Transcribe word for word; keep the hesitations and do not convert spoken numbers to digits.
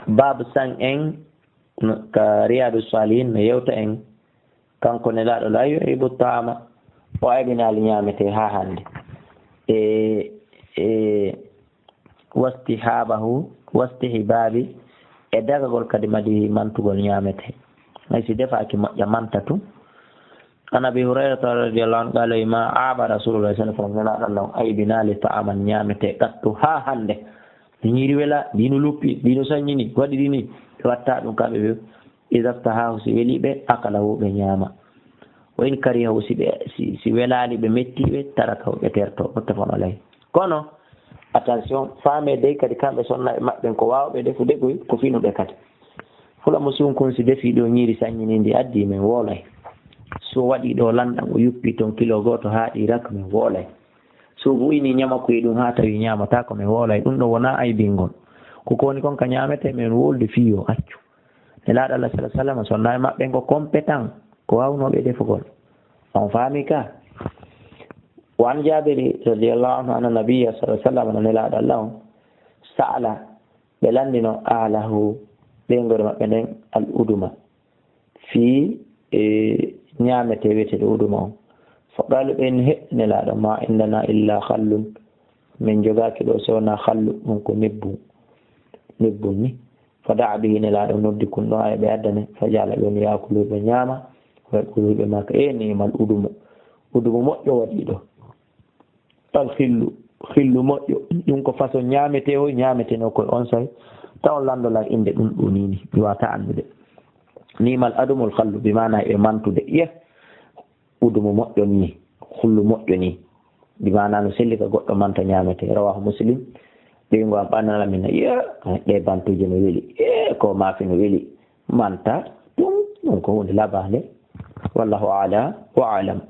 Baabu san en no, ka Riyadu Salihin no yewta en, kanko Nelaaɗo la yu'ibu ta'ama, o aybinaali ñaametee haa hannde. E, e, wastihaabahu, wastihbaabi, e dagagol kadi madi mantugol ñaametee. Hay si defaaki moƴƴa manta tun. An Abi Hurayrata radiyallahu anhu qaala, ma aaba Rasulullah sallallahu alaihi wasallam, Nelaaɗo Allah on aybinaali ta'aman ñaametee qattu haa hannde. Ñiiri wela, dino luppi, dino saññini, waɗi dini, ɓe watta ɗum kamɓe ɓe. Iza stahaahu, si weli ɓe, akalahu, ɓe ñaama. Wa in karihahu, si ɓe, si, si welaali ɓe, metti ɓe, tarakahu, ɓe terto. Muttafaqun alayhi. Kono, attention, faame dey kadi kamɓe sonnaaɓe maɓɓen ko waawɓe defude koy, ko finuɓe kadi. Fula mo sunkun si defi ɗo ñiiri saññini ndi addi, men woolay. So waɗi ɗo lanɗan o yuppi ton kilo gooto haaɗi rak, men woolay. So o ini ñama ko e ɗum haa tawi ñaamata ko, men woolay. Ɗum ɗo wonaa aybingol. Ko ko woni kon ka ñaamete, men wolde fii yo accu. Nelaaɗo Allah sallallahu alaihi wasallam, sonnaaɓe maɓɓen ko compétent, ko waawnooɓe defugol. On faami ka? Wa an Jaabiri radiyallahu anhu anna nabiyya sallallahu alaihi wasallam, no Nelaaɗo Allah on, sa'ala, ɓe lanndino ahlahu, ɓeynguure maɓɓe nden, al uduma, fii, e, ñaametee wiyeteeɗo uduma on. Fa qaalu, ɓe inni, he, Nelaaɗo, ma indana illa khallun, min jogaaki ɗo so wonaa khallu, ɗum ko nebbun, nebbun ni. Fa da'a bihi, Nelaaɗo noddi kun ɗo, ay ɓe addane, fa ja'ala ɓe on yaakulu, ɓe ñaama, wa yaqulu, ɓe maaka, e ni'mal udumu, udumu moƴƴo waɗi ɗo. Al khillu, khillu moƴƴo, ɗum ko façon ñaametee o, ñaametee no koye on say, taw on lanndolay innde ɗum ɗo ni ni, mi waata anndude. Ni'mal adumul khallu, bi maana e mantude, ye, udumu moƴƴo ni, khullu moƴƴo ni, bi maana no selli ka goɗɗo manta ñaametee. Rawahu Muslim, ɓeyngu am ɓannana min, ye, ɗe bantuuje no weli, ye, ko maafe no weli, manta, ɗum, ɗum ko huunde labaande. Wallahu a'la wa a'lam.